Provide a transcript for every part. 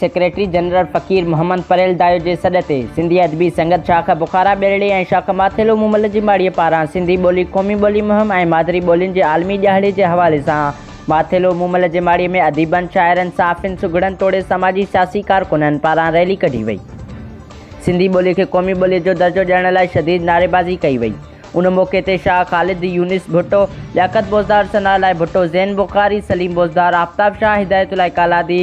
Secretary general فقير محمد پريل دايو جي سڏ تي سنڌي ادبي سنگت شاخ بخارا ٻيرڙي ۽ شاخ ماٿيلو مومل جي ماڙيء پاران سنڌي ٻولي قومي ٻولي مهم ۽ مادري ٻولين جي عالمي ڏهاڙي جي حوالي سان ماٿيلو مومل جي ماڙيء ۾ اديبن، شاعرن، صحافين، سگهڙن توڙي سماجي سياسي ڪارڪنن پاران ريلي ڪڍي وئي. سنڌي ٻولي کي قومي ٻولي جو درجو ڏيڻ لاء شديد نعريبازي ڪئي وئي. ان موقعي تي شاهه خالد، يونس ڀٽو، لياقت بوزدار، ثناء الله ڀٽو، زين بخاري، سليم بوزدار، آفتاب شاهه، هدايت الله ڪالادي،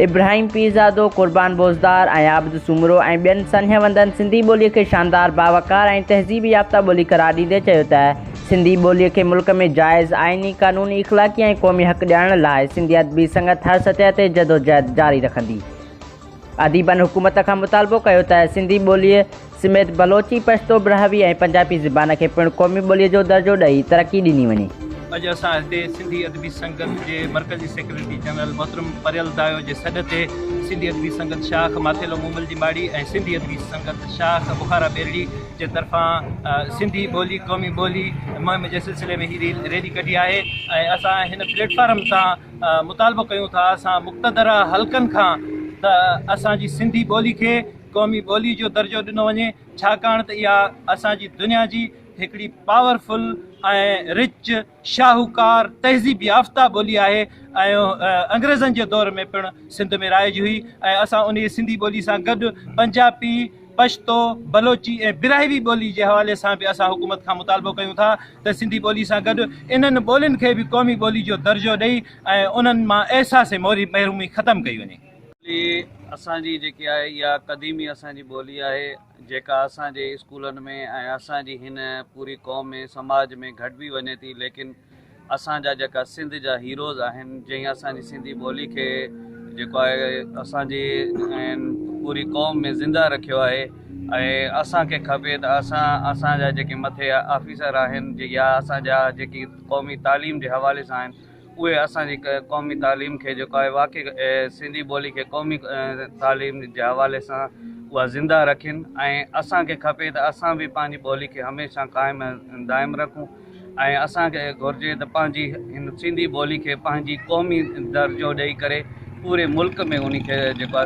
ابراهيم پيرزادو، قربان بوزدار ۽ عابد سومرو ۽ ٻين سنهي وندن سنڌي ٻوليء کي شاندار، باوقار ۽ تهذيب يافته ٻولي قرار ڏيندي چيو ته سنڌي ٻوليء کي ملڪ ۾ جائز، آئيني، قانوني، اخلاقي ۽ قومي حق ڏيارڻ لاء سنڌي ادبي سنگت هر سطح تي جدوجهد جاري رکندي. اديبن حڪومت کان مطالبو ڪيو ته سنڌي ٻوليء سميت بلوچي، پشتو، براهوي ۽ پنجابي زبان کي پڻ قومي ٻوليء جو درجو ڏئي ترقي ڏني وڃي. اڄ اسان هتي سنڌي ادبي سنگت جي مرڪزي سيڪريٽري جنرل محترم پريل دايو جي سڏ تي سنڌي ادبي سنگت شاخ ماٿيلو مومل جي ماڙي ۽ سنڌي ادبي سنگت شاخ بخارا ٻيرڙي جي طرفان سنڌي ٻولي قومي ٻولي مهم جي سلسلي ۾ هي ريلي ڪڍي آهي ۽ اسان هن پليٽ فارم تان مطالبو ڪيون ٿا اسان مقتدره حلقن کان ته اسان جي سنڌي ٻولي کي قومي ٻولي جو درجو ڏنو وڃي ڇاڪاڻ ته اها اسان جي دنيا جي هڪڙي پاورفل ۽ رچ شاهوڪار تهذيب يافته ٻولي آهي ۽ انگريزن جي دور ۾ پڻ سنڌ ۾ رائج هئي ۽ اسان انهي سنڌي ٻولي سان گڏ پنجابي پشتو، بلوچي ۽ براهوي ٻولي جي حوالي سان به اسان حڪومت کان مطالبو ڪيون ٿا ته سنڌي ٻولي سان گڏ انهن ٻولين کي به قومي ٻولي جو درجو ڏئي ۽ انهن مان احساس محرومي ختم ڪئي وڃي. ٻولي اسان جي جيڪي آهي اها قديمي اسان جي ٻولي آهي جيڪا اسان جي اسڪولن ۾ ۽ اسان جي هن پوري قوم ۾ سماج ۾ گهٽبي وڃي ٿي ليڪن اسان جا جيڪا سنڌ جا هيروز آهن جنهن اسان جي سنڌي ٻولي کي جيڪو آهي اسان جي پوري قوم ۾ زنده رکيو آهي ۽ اسان کي کپي ته اسان اسان جا جيڪي مٿي آفيسر آهن يا اسان جا جيڪي قومي تعليم جي حوالي سان آهن اهي اسان جي قومي تعليم کي جيڪو آهي واقعي سنڌي ٻولي کي قومي تعليم جي حوالي سان اها زنده رکن ۽ اسان کي کپي ته اسان به پنهنجي ٻولي کي هميشه قائم دائم رکون ۽ اسان کي گهرجي ته پنهنجي هن سنڌي ٻولي کي پنهنجي قومي درجو ڏئي ڪري پوري ملڪ ۾ انهي کي جيڪو آهي.